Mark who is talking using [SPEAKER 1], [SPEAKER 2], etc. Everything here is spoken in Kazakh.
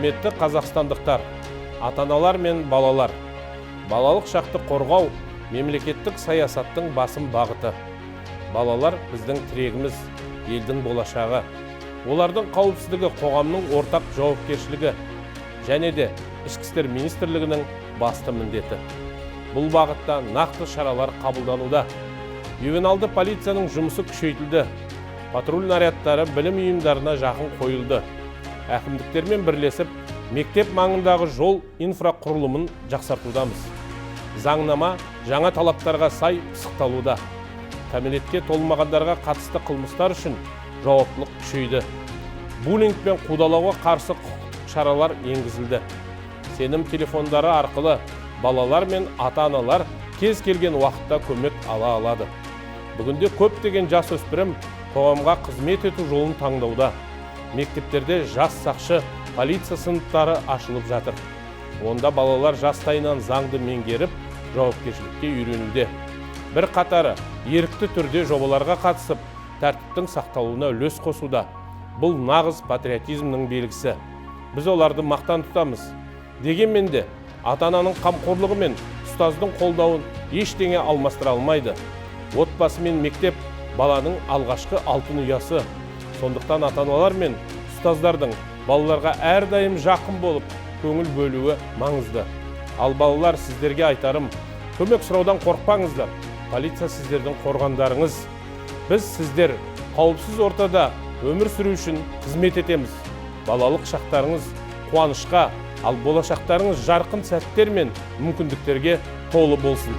[SPEAKER 1] Құрметті қазақстандықтар, ата-аналар мен балалар, балалық шақты қорғау – мемлекеттік саясаттың басым бағыты. Балалар – біздің тірегіміз, елдің болашағы. Олардың қауіпсіздігі – қоғамның ортақ жауапкершілігі және де Ішкі істер министрлігінің басты міндеті. Бұл бағытта нақты шаралар қабылдануда. Ювеналды полицияның жұмысы күшейтілді, патруль нарядтары білім ұйымдарына жақын қойылды, әкімдіктермен бірлесіп мектеп маңындағы жол инфрақұрылымын жақсартудамыз. Заңнама жаңа талаптарға сай пысықталуда. Кәмелетке толмағандарға қатысты қылмыстар үшін жауаптылық күшейді. Буллинг пен қудалауға қарсы құқықтық шаралар енгізілді. Сенім телефондары арқылы балалар мен ата-аналар кез келген уақытта көмек ала алады. Бүгінде көптеген жасөспірім қоғамға қызмет ету жолын таңдауда. Мектептерде «Жас сақшы» полиция сыныптары ашылып жатыр. Онда балалар жастайынан заңды меңгеріп, жауапкершілікке үйренуде. Бір қатары ерікті түрде жобаларға қатысып, тәртіптің сақталуына үлес қосуда. Бұл – нағыз патриотизмнің белгісі. Біз оларды мақтан тұтамыз. Дегенмен де ата ананың қамқорлығы мен ұстаздың қолдауын ештеңе алмастыра алмайды. Отбасы мен мектеп – баланың алғашқы алтын ұясы. Сондықтан ата аналар мен ұстаздардың балаларға әрдайым жақын болып, көңіл бөлуі маңызды. Ал балалар, сіздерге айтарым: көмек сұраудан қорықпаңыздар. Полиция – сіздердің қорғандарыңыз. Біз сіздер қауіпсіз ортада өмір сүру үшін қызмет етеміз. Балалық шақтарыңыз қуанышқа, ал болашақтарыңыз жарқын сәттер мен мүмкіндіктерге толы болсын.